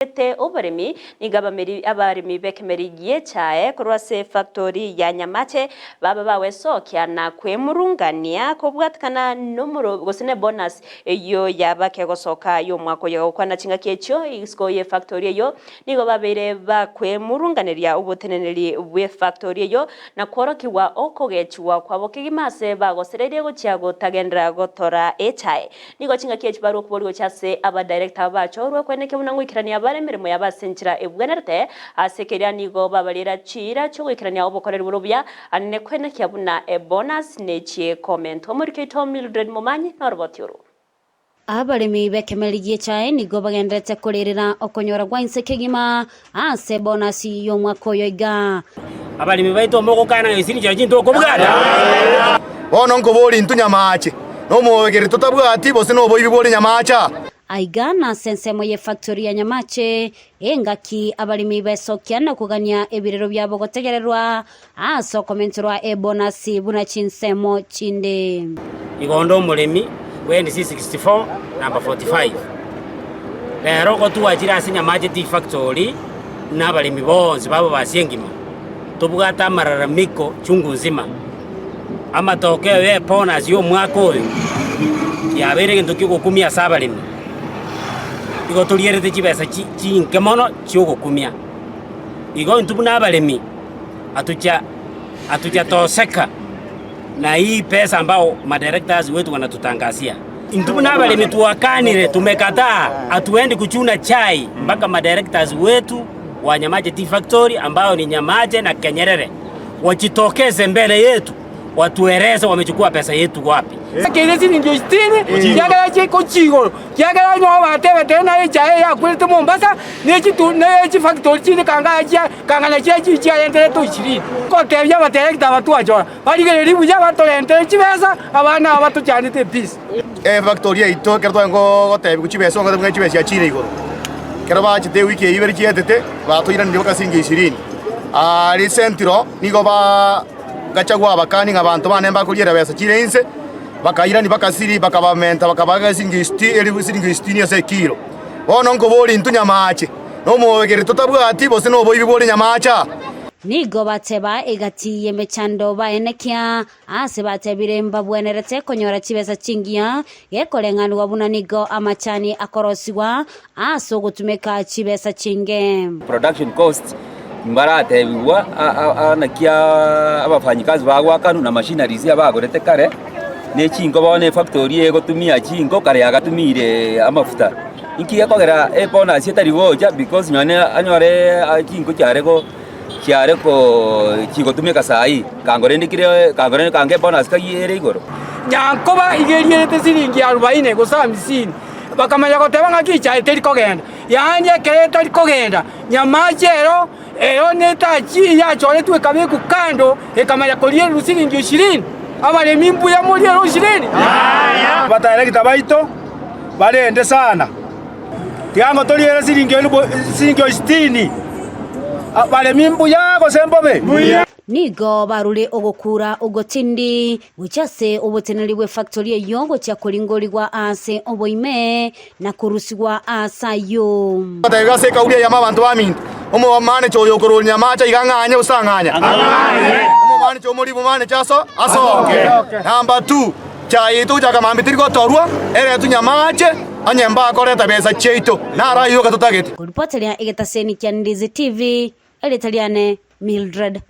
Ete oboremi, nigo abameri abaremi b'ekemeri gi'echae korwa ase efactori ya Nyamache baba bagwesokia na kwemurungania kobwatikana nomoro gose ne bonus eyio yaba kegosoka y'omwaka oyo. Gokwana chingaki echio isiko y'efactori eyio nigo babeire bakwemurunganeria oboteneneri bw'efactori eyio na kworokigwa okogechigwa kwabo kegima ase bagosererie gochia gotagenderera gotora echae. Nigo chingaki echi barue okobori gochia ase abadirector aba bachorwe kweneke buna ngoikerania bare emeremo yabo ase enchera ebwenerete. Ase keria nigo babariera chiira chi'ogoikerania obokoreri bore obuya, anene kwenekia buna ebonus nechie komentwa. Omoriki oito Mildred Momanyi noroboti oru. Abaremi b'ekemeri gi'echae nigo bagendererete korerera okonyora gwa inse kegima ase ebonus y'omwaka oyo iga. Abaremi baito mogokana ng'a esini chiaye chintokobwata. Bono nkoboria intwe nyamache, nomobegeri totabwati, gose noboibi bore nyamache aa? Aiga nase ensemo y'efactory ya Nyamache, engaki abaremi besokia na kogania ebirero biabo gotegererwa ase okomenterwa ebonasi buna chinsemo chinde. Igo onde omoremi bwe NC 64 number 45. Rero gotwachire ase Nyamache Tea Factory na abaremi bonsi babo basie engima, tobwate amararamiko chungu nzima. Amatokeo y'ebonus y'omwaka oyo yabeire egento ki'ogokumia ase abaremi. Igo torierete chibesa chinke mono chi'ogokumia. Igo intwe buna abaremi atucha hatujatoseka na hii pesa ambao madirectors wetu wanatutangasia. Intwe buna abaremi twakanire, tumekataa, hatuendi kuchuna chai mpaka madirectors wetu wa Nyamache Tea Factory ambao ni Nyamache na Kenyerere wajitokeze mbele yetu watueleze wamechukua pesa yetu wapi. Ekeire chiringi sitini, ekiagera chikochia igoro, ekiagera onye batebete ng'a echae eye yakwerete Mombasa, ne chitu ne chifactory chinde kanga chia kangana chia chi chiarenteretwe ishirini. Ngotebia abaterekta aba twachora, barigererie buya batorentere chibesa, abana aba batochandete epeace. Efactory yaito ekero twarenge gotebiwa chibesa bagatebia ng'a chibesa chiachire igoro. Ekero bachete ewiki eyio ibere chietete, batoiraneria mpaka siringi ishirini. Recently nigo ba gachagua abakani ng'a abanto bane mbakoriera besa chire inse, bakairania bakasiri bakabamenta bakabaga siringi siti elifu siringi sitini ase ekilo. Bono nkoboria intwe nyamache, nomobegere totabwati, gose noboibi bore nyamache aa? Nigo bateba egati y'emechando baenekia, aase batebire mbabwenerete konyora chibesa chingiya, gekoreng'anigwa buna nigo amachani akorosigwa ase ogotumeka chibesa chinge. Production cost mbaratebigwa naki abafanyikazi bagoakanwa na machineries abagorete kare, ne chinko bono efactory egotumia chinko kare yagatumire amafuta. Inki gekogera ebonus etari gocha because nonye anyore chinko chiare go chiare ko chigotumeka saii kango rende kire kango rende kango ebonus kayie ere igoro. Nyankoba iga erierete siringi arubaini gose hamisini, bakamanya goteba ng'aki echaye teri kogenda. Yaani ekero etari kogenda, nyamache ero ero netachi yachoretwe ekabekwa kando, ekamanya koriererwa siringi ishirini. Abaremi mbuya morierwe ishirini? Abadirector baito barende sana, tiga toriere siringi elifu siringi sitini, abaremi mbuya gose mbobe? Nigo barure ogokura ogotindi gochia ase oboteneneri bw'efactori eyio gochia koringorigwa aase oboime na korusigwa aase ayio. Batebia ase ekauri eyemo abanto baminto, Omomanecha oyo okororia amache aiga ang'anye gose tang'anya? Omomanecha omoribo omaneche aso asoke. Number two, chai yaito gochaka mambia teri gotorwa, eretwe nyamache, onye mbakoreta besa chiaito, naro ayio iga totagete. Koripoteria egetaseni kia Ndizi TV, erieta riane Mildred.